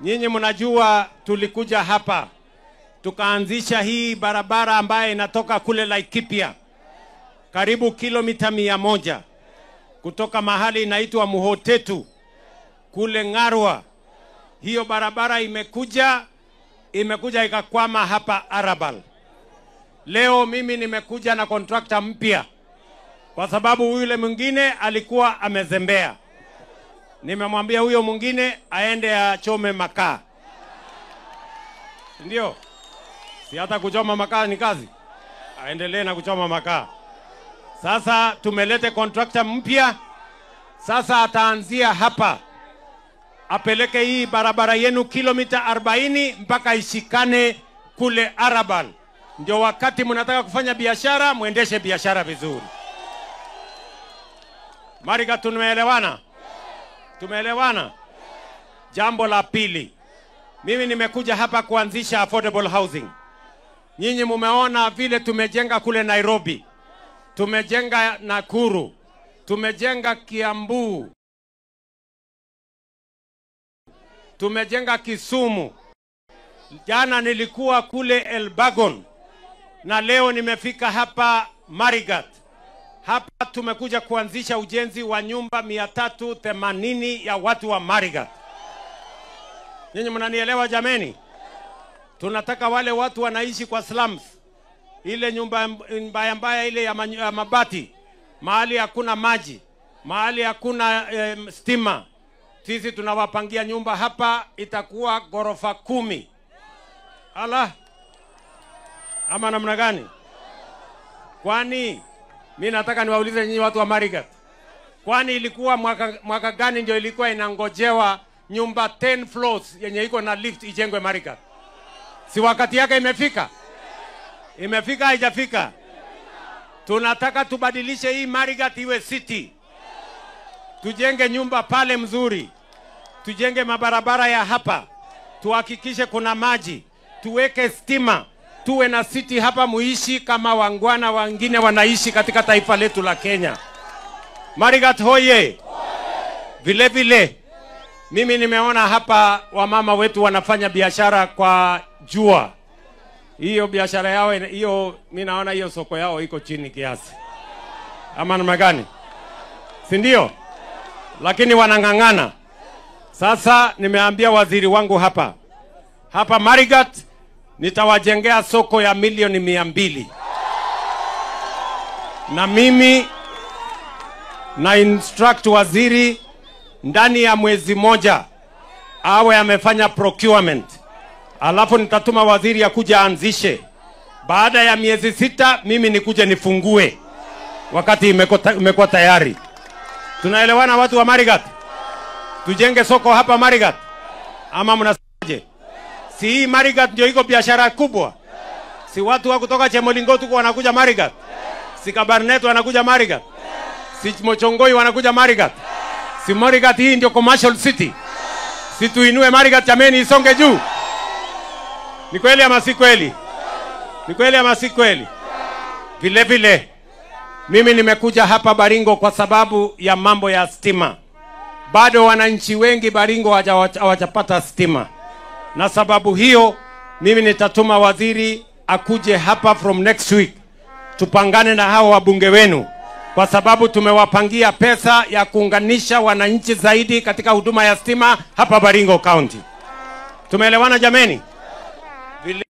Nyinyi mnajua tulikuja hapa tukaanzisha hii barabara ambayo inatoka kule Laikipia karibu kilomita 100 kutoka mahali inaitwa Muhotetu kule Ngarwa. Hiyo barabara imekuja ikakwama hapa Arabal. Leo mimi nimekuja na contractor mpya kwa sababu yule mwingine alikuwa amezembea. Nimemwambia huyo mwingine aende achome makaa. Ndio? Si hata kuchoma makaa ni kazi. Aendelee na kuchoma makaa. Sasa tumelete contractor mpya. Sasa ataanzia hapa. Apeleke hii barabara yenu kilomita 40 mpaka ishikane kule Arabal. Ndio wakati mnataka kufanya biashara, muendeshe biashara vizuri. Marigat, tumeelewana? Tumeelewana? Jambo la pili, mimi nimekuja hapa kuanzisha affordable housing. Nyinyi mumeona vile tumejenga kule Nairobi, tumejenga Nakuru, tumejenga Kiambu, tumejenga Kisumu. Jana nilikuwa kule Elbagon na leo nimefika hapa Marigat. Hapa tumekuja kuanzisha ujenzi wa nyumba 380 ya watu wa Marigat. Nyinyi mnanielewa jameni? Tunataka wale watu wanaishi kwa slums, ile nyumba mbaya mbaya ile ya mabati, mahali hakuna maji, mahali hakuna stima. Sisi tunawapangia nyumba hapa, itakuwa ghorofa 10. Ala, ama namna gani? Kwani mimi nataka niwaulize nyinyi watu wa Marigat, kwani ilikuwa mwaka gani ndio ilikuwa inangojewa nyumba 10 floors yenye iko na lift ijengwe Marigat? Si wakati yake imefika? Imefika haijafika? Tunataka tubadilishe hii Marigat iwe city. Tujenge nyumba pale mzuri, tujenge mabarabara ya hapa, tuhakikishe kuna maji, tuweke stima, tuwe na city hapa muishi kama wangwana wengine wanaishi katika taifa letu la Kenya. Marigat hoye! Vile vile mimi nimeona hapa wamama wetu wanafanya biashara kwa jua. Hiyo biashara yao hiyo, mimi naona hiyo soko yao iko chini kiasi. Ama namna gani? Si ndio? Lakini wanang'ang'ana. Sasa nimeambia waziri wangu hapa, hapa Marigat nitawajengea soko ya milioni 200. Na mimi na instruct waziri ndani ya mwezi moja awe amefanya procurement. Alafu nitatuma waziri akuja anzishe. Baada ya miezi 6 mimi nikuje nifungue wakati imekuwa tayari. Tunaelewana watu wa Marigat? Tujenge soko hapa Marigat? Ama mnasemaje? Si hii Marigat ndio iko biashara kubwa? Si watu wa kutoka Chemolingo tuko wanakuja Marigat? Si Kabarnet wanakuja Marigat? Si Mochongoi wanakuja Marigat? Si Marigat hii ndio commercial city? Si tuinue Marigat jameni, isonge juu? Ni kweli ama si kweli? Ni kweli ama si kweli? Vile vile mimi nimekuja hapa Baringo kwa sababu ya mambo ya stima. Bado wananchi wengi Baringo hawajapata stima. Na sababu hiyo mimi nitatuma waziri akuje hapa from next week. Tupangane na hao wabunge wenu, kwa sababu tumewapangia pesa ya kuunganisha wananchi zaidi katika huduma ya stima hapa Baringo County. Tumeelewana jameni? Vile